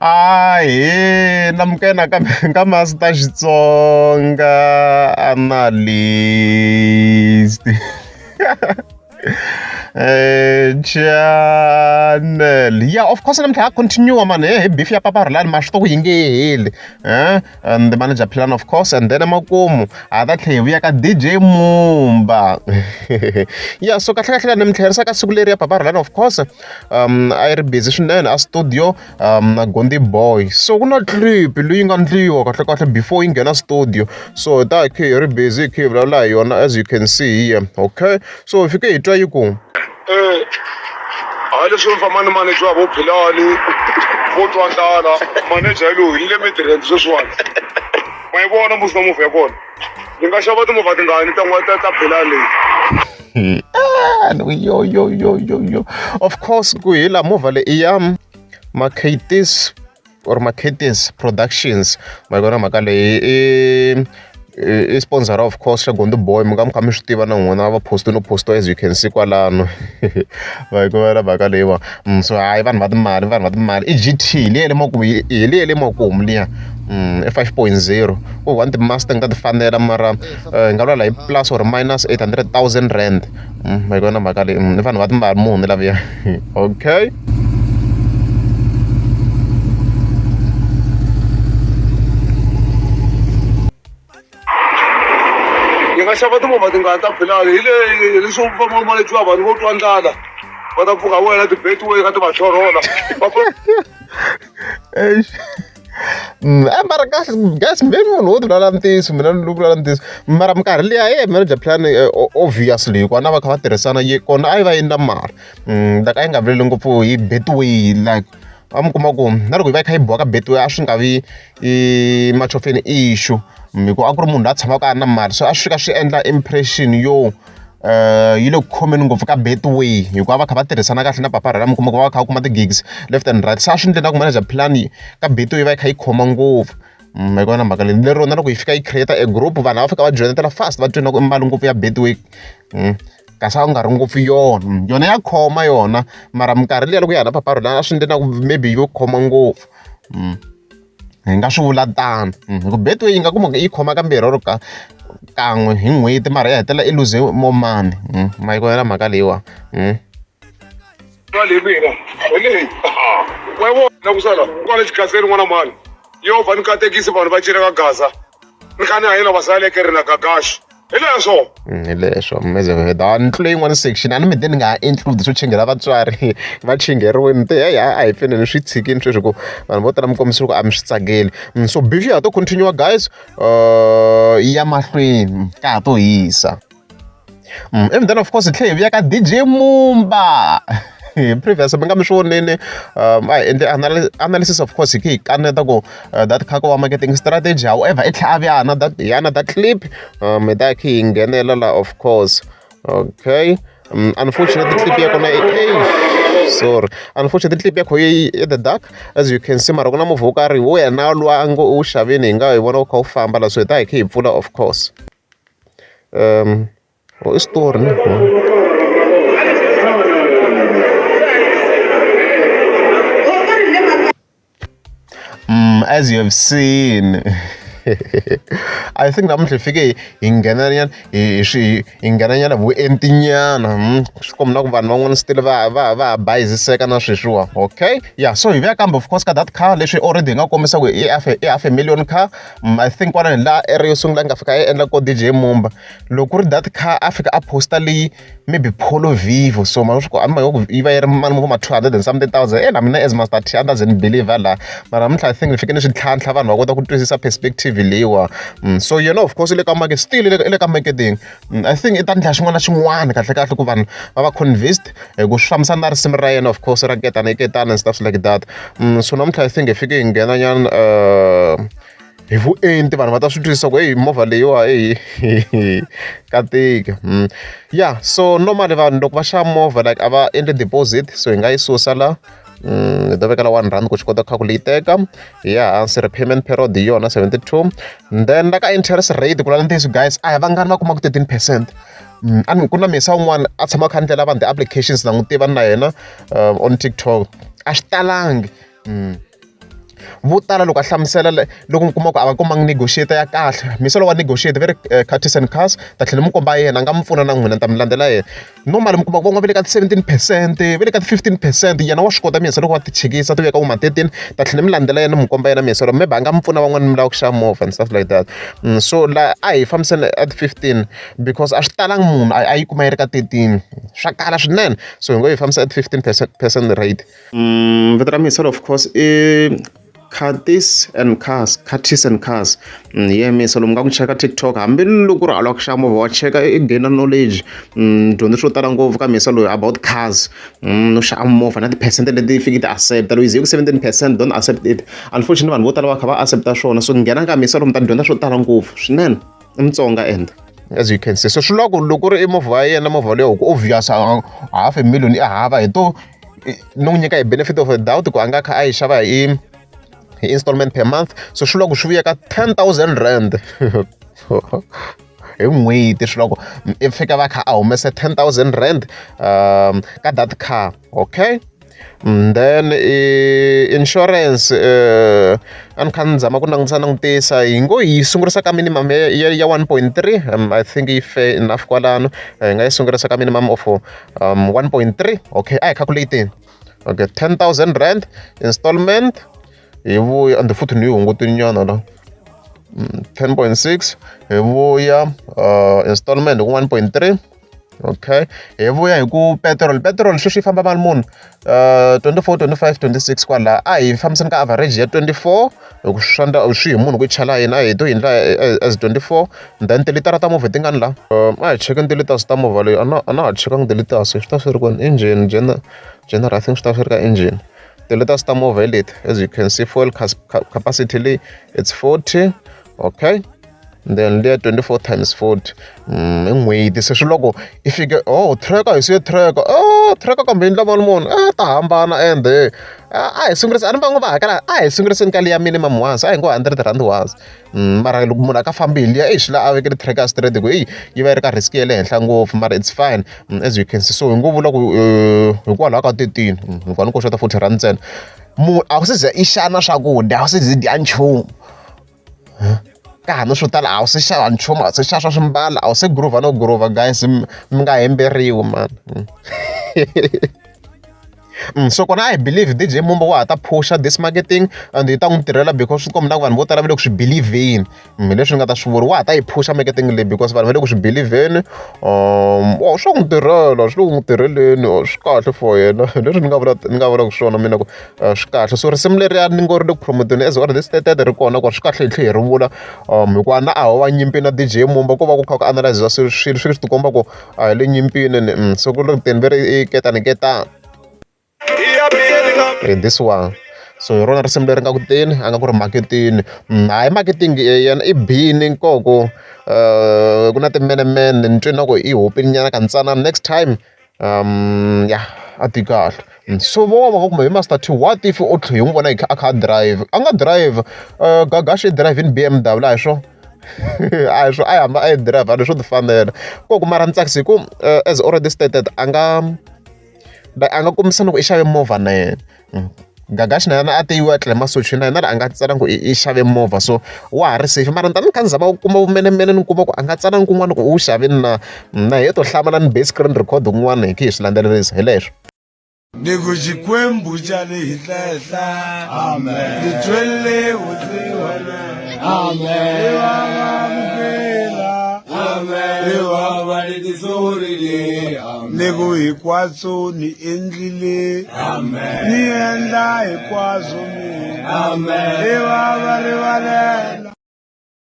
Ahee namukela nakambe ka Master Xitsonga Analyst channel ya of course namuntlha ha continue mani he beef ya Papa Rhulani ma swi tiva ku yi nge heli and the manager plan of course and then emakumu ha ta tlhela hi vuya ka D_J Mumba ya so kahle kahle ni mi tlherisa ka siku leri ya Papa Rhulani of course a yi ri busy swinene a studio na Gondi Boy so ku na clip leyi nga ndliwa kahle kahle before yi nghena studio so hi ta hi kha hi ri busy hi kha hi vulavula hi yona as you can see here okay so hi fike hi twa yi ku Hayi leswi va mani manager wa vo Philani vo twa ndlala manager loyi yi le Midrand sweswiwani ma yi vona musi na movha ya kona ni nga xava timovha tingani ta ta ta Philani leyi. Ah, yo yo yo yo yo of course ku hi la movha leyi i ya Makhetis or Makhetis Productions ma yi vona mhaka leyi i i sponsor of course xa Gondzo Boy mi nga mi kha mi swi tiva na n'wina va post no post as you can see kwalano va yi kumela mhaka leyiwa so hayi vanhu va timali vanhu va timali i G_T liya ya le makumu hi liya ya le makumu liya i 5.0 ku one ti-Mustang ta ti fanela mara hi nga vulavula hi plus or minus 800,000 rand ma yi vona mhaka leyi i vanhu va timali muni laviya okay. Hi nga xava timovha tingani ta Philani hi leyi leswo famba malejiwa vanhu vo twa ndlala va ta pfuka wena ti-Betway ka ti va tlhorhola va Eish. Mara kahle guys maybe munhu wo ti vulavula ntiyiso mina ni vulavula ntiyiso mara minkarhi liya ye manager plan obviously hikuva na va kha va tirhisana yi kona a yi va endla mali like a yi nga vileli ngopfu hi Betway like a mi kuma ku na loko yi va yi kha yi boha ka Betway a swi nga vi i much of an issue hikuva a ku ri munhu loyi a tshamaka a ri na mali so a swi fika swi endla impression yo yi le ku khomeni ngopfu ka Betway hikuva va kha va tirhisana kahle na Papa Rhulani mi kuma ku va va kha va kuma ti-gigs left and right se a swi endli na ku manager plan ka Betway yi va yi kha yi khoma ngopfu ma yi vona mhaka leyi lero na loko yi fika yi create a group vanhu a va fika va joyinetela fast va twe na ku i mali ngopfu ya Betway kasi a ku nga ri ngopfu yona yona ya khoma yona mara minkarhi liya loko ya ha na Papa Rhulani a swi endli na ku maybe yo khoma ngopfu. Hi nga swi vula tano hi ku Betway yi nga kuma ku yi khoma kambirhi or ka kan'we hi n'hweti mara yi hetelela i luze more money ma yi vona mhaka leyiwa. Mali hi mina hi leyi wa yi vona ku sala kwale xigazeni n'wana mhani Yehovha ni katekisi vanhu va cina ka Gaza ni kha ni hanyela vasaleke ri na gagaxi. Hi leswo. Hi leswo ni tlule yin'wana section a ni mi te ni nga ha include swo chinghela vatswari va chingheriwini ni te heyi a hi pfuneni swi tshikini sweswi ku vanhu vo tala mi kombisa ku a mi swi tsakeli so beef ya ha to continue guys yi ya mahlweni ka ha to hisa. And then of course hi tlhela hi vuya ka D_J Mumba previous mi nga mi swi vonile a hi endle analysis of course hi khe hi kaneta ku that kha ko va marketing strategy however i tlhela a vuya another hi another clip hi ta khe hi nghenela la of course okay unfortunately clip ya kona i sorry unfortunately clip ya kho yi in the dark as you can see mara ku na movha wo karhi wo yena luwa a ngo u xavini hi nga hi vona wu kha wu famba la so hi ta hi khe hi pfula of course. Oh i switori ne as you have seen I think namuntlha hi fike hi nghena nyana hi swi hi nghena nyana vuenti nyana swi komba na ku vanhu van'wana still va va va ha bayiziseka na sweswiwa okay ya so hi vuya kambe of course ka that car leswi already hi nga kombisa ku i half i half a million car I think kwalano hi laha area yo sungula yi nga fika yi endla ko D_J Mumba loko ku ri that car a fika a post-a leyi maybe Polo Vivo so ma swi ku ku yi va yi ri mali vo ma 200 and something thousand e na mina as Master T a ni ze ni believer laha mara namuntlha I think ni fike ni swi tlhantlha vanhu va kota ku twisisa perspective leyiwa so yena of course i le ka market still i le ka marketing I think i ta endla xin'wana na xin'wana kahle kahle ku vanhu va va convinced hi ku swi fambisana na risimu ra yena of course ra ketana i ketana and stuff like that so namuntlha I think hi fike hi nghena nyana hi vuenti vanhu va ta swi twisisa ku heyi movha leyiwa eyi ka tika ya so normally vanhu loko va xava movha like a va endli deposit so hi nga yi susa la hi ta vekela one rand ku xi kota ku yi teka hi ya hansi repayment period hi yona 72 then la ka interest rate ku lava ntiyiso guys a hi vangani va kumaka 13 percent a ni ku na misa un'wana a tshama a kha a ndlela vanhu ti-applications na n'wi tiva na yena on TikTok a swi talangi. Vo tala loko a hlamusela loko mi kuma ku a va kumangi negotiator ya kahle, misolo wa negotiate ve ri Curtis and Cars ta tlhela mi komba yena a nga mi pfuna na n'wina ni ta mi landzela yena. Normally mi kuma ku van'wana va le ka ti-17%, va le ka ti-15%, yena wa swi kota miyehisa loko va ti chikisa ti vuya ka vo ma 13, ta tlhela mi landzela yena mi komba yena miyehisa maybe a nga mi pfuna van'wani mi lava ku xava movha and stuff like that. So la a hi fambiseni at 15 because a swi talangi munhu a yi kuma yi ri ka 13, swa kala swinene. So hi ngo yi fambisa at 15% percent rate. Vito ra miyehisa of course i Curtis and Cars, Curtis and Cars. Hi yena miyehisa lomu nga ku cheka TikTok hambiloko ku ri a lava ku xava movha wa cheka i gain knowledge. Dyondze swo tala ngopfu ka miyehisa loyi about cars, no xava movha na tiphesente leti fiki ti accept. Loko yi ze yi ku 17% don't accept it. Unfortunately vanhu vo tala va kha va accept-a swona so nghena ka miyehisa lomu mi ta dyondza swo tala ngopfu swinene. I Mutsonga ende as you can see. So swi vula ku loko ku ri i movha wa yena movha leyi ku obvious half a million i hava hi to no n'wi nyika hi benefit of a doubt ku a nga kha a yi xava hi hi installment per month so swi vula ku swi vuya ka R10 000 hi n'hweti. Swi vula ku i fika va kha a humesa R10 000 ka that car, okay. Then i insurance a ni kha ni zama ku langutisa langutisa hi ngo yi sungurisa ka minimum ya 1.3, I think yi fair enough kwalano. Hi nga yi sungurisa ka minimum of 1.3, okay. A hi calculate-eni, okay, R10 000 installment hi vuya ende futhi ni yi hungutile nyana la 10.6 hi vuya installment hi ku 1.3, okay. Hi vuya hi ku petrol, petrol sweswi yi famba mali muni, 24, 25, 26 kwala. A hi fambiseni ka average ya 24 hi ku swi endla swi hi munhu ku chela yini a hi to endla as 24. Then tilitara ta movha tingani la? A hi chekeni ti-liters ta movha leyi, a na ha chekangi ti-liters, swi ta swi ri kwini engine general, I think swi ta swi ri ka engine. Ti-liters ta movha hi leti, as you can see, fuel capacity leyi it's 40, okay. Then liya 24 times 40 hi n'hweti. Se swi loko i fike, oh, tracker hi siye tracker, oh, tracker kambe yi endla mali muni, ta hambana ende a hi sungurisa a ni va ngo va hakela a hi sunguriseni ka liya minimum once a hi ngo R100 once. Mara loko munhu a ka fambi hi liya exi la a vekele tracker straight ku eyi yi va yi ri ka risk ya le henhla ngopfu, mara it's fine as you can see. So hi ngo vula ku hikwalaho ka 13 hikuva ni ko xota R40 ntsena munhu a wu se za i xana swakudya, a wu se ze dya nchumu ka ha na swo tala, a wu se xava nchumu, a wu se xava swa swimbalo, a wu se groove no groove. Guys, mi nga hemberiwi man. So kona I believe DJ Mumba wa ha ta phusha this marketing and yi ta n'wi tirhela because swi komba na ku vanhu vo tala va le ku swi believe-eni. Hi leswi ni nga ta swi vula, wa ha ta yi phusha marketing leyi because vanhu va le ku swi believe-eni. Oh, swa n'wi tirhela, swi le ku n'wi tirheleni, swi kahle for yena. Hi leswi ni nga vula ni nga vulaka swona mina ku swi kahle. So risimu leriya ni ngo ri le ku promote-eni as already stated ri kona ku swi kahle hi tlhe hi ri vula hikuva na a ho va nyimpi na DJ Mumba, ko va ku kha ku analyze swilo swi swi tikomba ku a hi le nyimpini ni so ku le kuteni ve ri i ketani ketani in this one. So hi rona risimu leri nga ku teni a nga ku ri marketing, hayi marketing yena i bini nkoko ku na timenemene ni twe na ku i hopini nyana ka ntsanana next time ya a ti kahle. So vo va kumbe hi Master T, what if o tlhe hi n'wi vona a kha a drive, a nga drive Gagash i drive-ini BMW, a hi swona a hi swo a yi hamba a yi drive a leswo ti fanela koko. Mara ni tsakisa hi ku as already stated a nga a nga kombisa na ku i xave movha na yena Gagashi na yena a te yiwa tlela masocheni na yena a nga tsalangi ku i xave movha, so wa ha ri safe. Mara ni ta ni kha ni zama ku kuma vumenemene ni kuma ku a nga tsalangi kun'wana ku u xavini na na hi to hlamala ni be screen record kun'wana hi khe hi swi landzelerisa hi leswo. Ni ku Xikwembu xa le henhla, amen, ni twele vusiwana, amen, i va amukela, amen, i va va ni tisorile, ni ku hinkwaswo ni endlile, amen, ni endla hinkwaswo mina, amen, i va va rivalela.